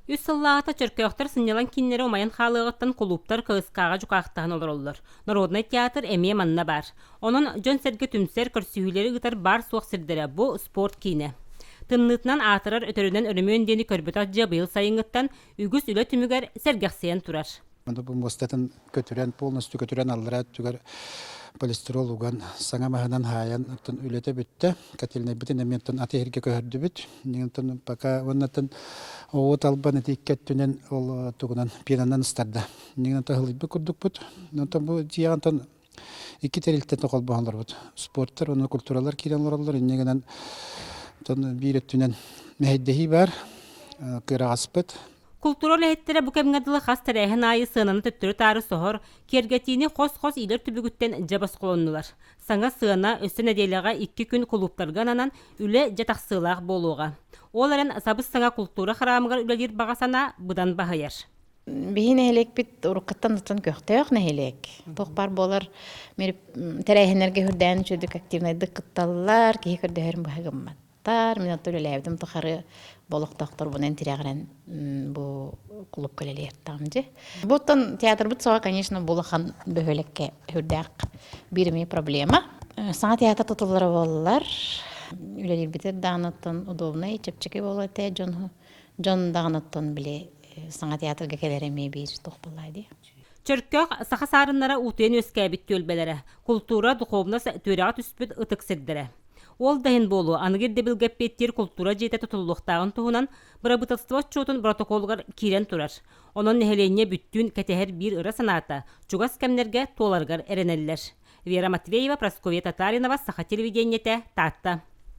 Үс сыллааҕыта Чөркөөхтөр сынньалаҥ кииннэрэ умайан хаалыаҕыттан кулууптар КСК-ҕа дьукаахтаһан олороллор. Народнай театр эмиэ манна баар. Онон дьон-сэргэ түмсэр, көрсүһүүлэри ыытар баар-суох сирдэрэ бу спорт киинэ. Тымныытынан аатырар өтөрүнэн өрөмүөн диэни көрбөтөх дьиэ быйыл сайыҥҥыттан үгүс үлэ түмүгэр сэргэхсийэн турар. Бу муостатын көтүрэн, полностью көтүрэн аллараа өттүгэр полистирол уган, саҥа маһынан хаайан, оттон үлэтэ бүттэ. Котельнайбытын эмиэ оттон аты иһиргэ көһөрдүбүт. Оттон пока уоннаттан оҕо талбан ити икки өттүнэн ол тугунан пенанан ыстарда. Оттон ыһылыйбыт курдукпут. Оттон бу дьиэҕэ оттон икки тэрилтэ холбоһон олорбут. Спорттар уонна культуралар киирэн олороллор. Инньэ гынан оттон биир өттүнэн мэһэйдэһии баар, кыараҕаспыт. Култуура үлэһиттэрэ бу кэмҥэ дылы хас тэрээһин аайы сыананы төттөрү-таары соһор, киэргэтиини хос-хос иилэр түбүгүттэн дьэ босхолоннулар. Саҥа сыана өссө нэдиэлэҕэ икки күн кулууптарга ананан, үлэ дьэ тахсыылаах буолуоҕа. Ол эрэн сабыс-саҥа култуура храмыгар үлэлиир баҕа санаа быдан баһыйар. Биһи нэһилиэкпит уруккуттан оттон көхтөөх нэһилиэк. Туох баар буолар тэрээһиннэргэ үрдээн үчүгдүк активнайдык кытталлар, киһи көрдөһөрүн быһа гыммат. Мин оттон үлэлээбитим тухары бу олохтоохторбунан тирэҕирэн бу кулуупка үлэлиэхтээҕим дии. Бу оттон театрбыт суоҕа, конечно, бу улахан бөһүөлэккэ сүрдээх биир эмиэ проблема. Саҥа театр тутуллара буоллар, үлэлиирбитигэр даҕаны оттон удобнай, чэпчэки буолуо этэ дьон дьон даҕаны оттон били саҥа театрга кэлэр эмиэ биир туох буоллаа дии. Чөркөөх саха саарыннара уутуйан үөскээбит түөлбэлэрэ, култуура, духовность түөрэҕэ түспүт ытык сирдэрэ. Ол да иһин буолуо, аныгы ирдэбилгэ эппиэттиир култуура дьиэтэ тутуллуохтааҕын туһунан бырабыыталыстыба отчуотун боротокуолугар киирэн турар. Онон нэһилиэнньэ бүттүүн кэтэһэр биир ыра санаата чугас кэмнэргэ туоларыгар эрэнэллэр. Вера Матвеева, Прасковья Татаринова, Саха телевидениетэ, Таатта.